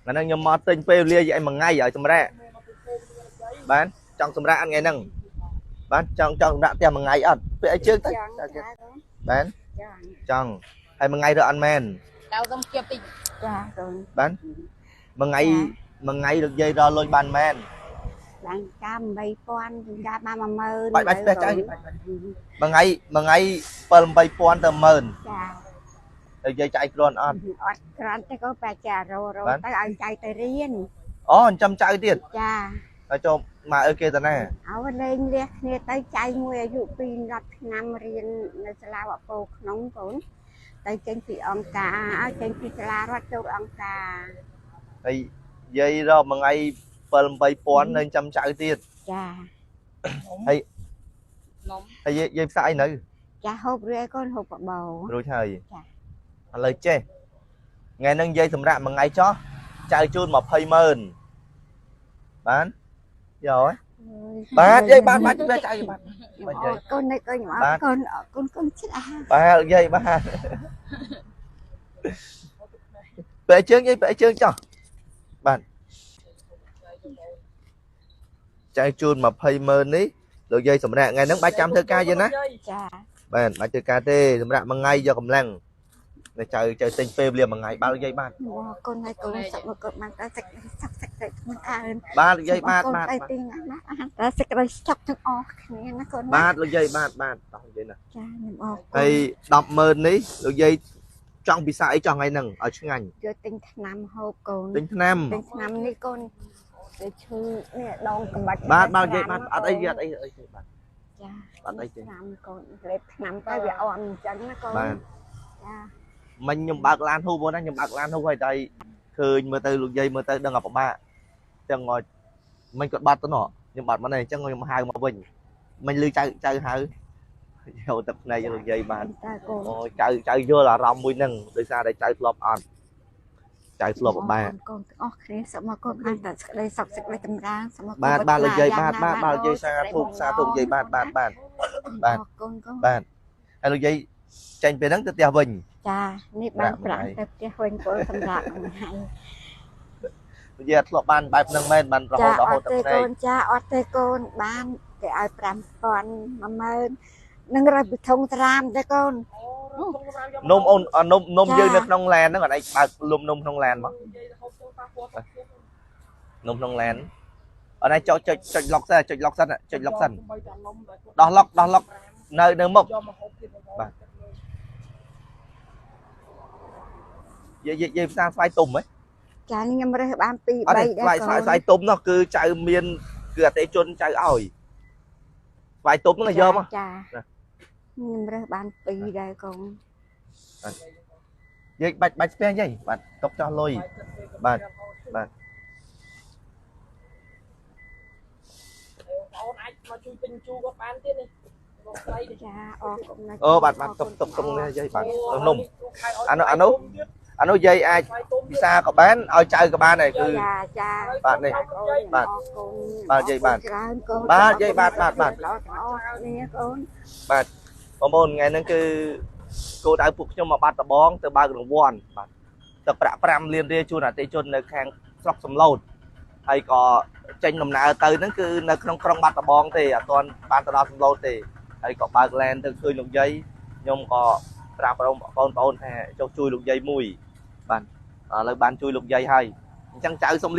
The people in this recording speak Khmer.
ថ្ងៃហ្នឹងខ្ញុំមកទិញពេលវេលាយឯងមួយថ្ងៃឲ្យសម្រាប់បានចង់សម្រាប់អត់ថ្ងៃហ្នឹងបានចង់ចង់សម្រាប់ផ្ទះមួយថ្ងៃអត់ពេលឲ្យជើងទៅ ចង់ចាកូន បាន ចង់ ចង់ហើយមួយថ្ងៃរើអត់មែន ចៅសុំគៀបតិច ចាកូន បានមួយថ្ងៃមួយថ្ងៃលោកយាយរកលុយបានមែន ឡើងចាំ8000ចាំបាន10000 បាច់បាច់ស្ទះចៅមួយថ្ងៃមួយថ្ងៃ7 8000ទៅ10000 ចា លោកយាយចាយគ្រាន់អត់ អត់គ្រាន់តែកូនបែចាររទៅឲ្យចៅទៅរៀន អូចិញ្ចឹមចៅទៀត ចា ហើយចូលមកអើគេតាណា ឲ្យលេងលះគ្នាទៅចៅមួយអាយុ2 10ឆ្នាំរៀននៅសាលាវត្តពោក្នុងកូនទៅចេញពីអង្គការឲ្យចេញពីសាលារដ្ឋចូលអង្គការ ហើយយាយរកមួយថ្ងៃ7 8000នៅចិញ្ចឹមចៅទៀត ចា ហើយ នំ ហើយយាយយាយផ្សាយនៅ ចាហូបរឿយកូនហូបបបោ រួចហើយ ចា ឥឡូវចេះថ្ងៃហ្នឹងយាយសម្រាប់មួយថ្ងៃចោះចៅជូន20ម៉ឺនបានយកហើយបាទយាយបានបាទចៅបាទបាទយាយ កូននេះកូនអរកូនអរគុណកូនច្រើន បាទយាយបាទបែកជើងយាយបែកជើងចោះបាទចៅជូន20ម៉ឺននេះលោកយាយសម្រាប់ថ្ងៃហ្នឹងបាច់ចាំធ្វើការយាយណា ចា បាទបាច់ធ្វើការទេសម្រាប់មួយថ្ងៃយកកម្លាំងនេះចៅចៅទិញពេលវេលាមួយថ្ងៃបាទលោកយាយបាទ អរគុណហើយកូនសុខមកកូនបានតែសេចក្តីសុខសេចក្តីមិនអើន បាទលោកយាយបាទបាទ ទៅទីណាណាតែសេចក្តីសុខទាំងអស់គ្នាណាកូនណា បាទលោកយាយបាទបាទតោះនិយាយណា ចាខ្ញុំអរគុណ ហើយ100000នេះលោកយាយចង់ពិសាអីចង់ថ្ងៃហ្នឹងឲ្យឆ្ងាញ់ យកទិញថ្នាំហូបកូន ទិញថ្នាំ ទិញថ្នាំនេះកូនទៅឈឺនេះដងក្បាច់ បាទបាទយាយបាទអត់អីអត់អីអីទេបាទ ចា អត់អីទេ ថ្នាំកូនលេបថ្នាំទៅវាអន់អញ្ចឹងណាកូន បាទ ចា មិញខ្ញុំបើកឡានហ៊ូបងណាខ្ញុំបើកឡានហ៊ូហើយតែឃើញមើលទៅលោកយាយមើលទៅដឹងថាពិបាកចឹងឲ្យមិញគាត់បាត់ទៅណោះខ្ញុំបាត់មកនេះអញ្ចឹងខ្ញុំហៅមកវិញមិញលឺចៅចៅហៅយកទឹកភ្នែកលោកយាយបាទ តើកូន អូចៅចៅយល់អារម្មណ៍មួយហ្នឹងដោយសារតែចៅធ្លាប់អត់ចៅធ្លាប់ពិបាក កូនទាំងអស់គ្នាសូមអរគុណបានតែសេចក្តីសុខសេចក្តីចម្រើនសូមអរគុណ បាទបាទលោកយាយបាទបាទបាទលោកយាយសាធុសាធុយាយបាទបាទបាទ បាទ អរគុណកូន បាទហើយលោកយាយចេញពេលហ្នឹងទៅផ្ទះវិញ ចានេះបានប្រាក់ទៅផ្ទះវិញកូនសម្រាប់មួយថ្ងៃ លោកយាយអត់ធ្លាប់បានបែបហ្នឹងមែនបានរហូ ចា តដល់ អត់ទេ ហូតទឹកភ្នែក កូនចាអត់ទេកូនបានគេឲ្យ5000 10000នឹងរត់ពីធុងត្រាមទេកូន នំអូនអនំនំ ចា យើងនៅក្នុងឡានហ្នឹងអត់ឯងបើកលំនំក្នុងឡានមកនំក្នុងឡានអត់ឯងចុចចុចចុចឡុកសិនចុចឡុកសិនចុចឡុកសិនដោះឡុកដោះឡុកនៅនៅមុខ យកមកហូបទៀត បាទ យាយយាយយាយផ្សារស្វាយទុំហ៎ ចានេះខ្ញុំរើសបាន2 អត់ទេ 3 ស្វាយ ដែរកូន ស្វាយស្វាយទុំនោះគឺចៅមានគឺអតិជនចៅឲ្យស្វាយទុំហ្នឹងយកមក ចា ណា ខ្ញុំរើសបាន2ដែរកូន យាយបាច់បាច់ស្ពះយាយបាទຕົកចោះលុយ បាទបាទ បងអាចមកជួយទិញជូរគាត់បានទៀតនេះបងស្រីនេះ ចាអរគុណណាស់ អូបាទបាទតុកតុកតុកនេះយាយបាទនំ អានោះអានោះ អានោះយាយអាចពិសាក៏បានឲ្យចៅក៏បានដែរគឺ ចាចា បាទនេះ កូន បាទ អរគុណ បាទយាយបាទ ច្រើនកូន បាទយាយបាទបាទបាទ ល្អទាំងអស់គ្នាកូន បងប្អូនថ្ងៃហ្នឹងគឺគោលដៅពួកខ្ញុំមកបាត់ដបងទៅបើករង្វាន់បាទទឹកប្រាក់5លានរៀលជូនអតិថិជននៅខាងស្រុកសំឡូតហើយក៏ចេញដំណើរទៅហ្នឹងគឺនៅក្នុងក្រុងបាត់ដបងទេអត់ទាន់បានទៅដល់សំឡូតទេហើយក៏បើកឡានទៅឃើញលោកយាយខ្ញុំក៏ប្រាប់បងប្អូនថាចុះជួយលោកយាយមួយបាទឥឡូវបានជួយលោកយាយហើយអញ្ចឹងចៅសុំ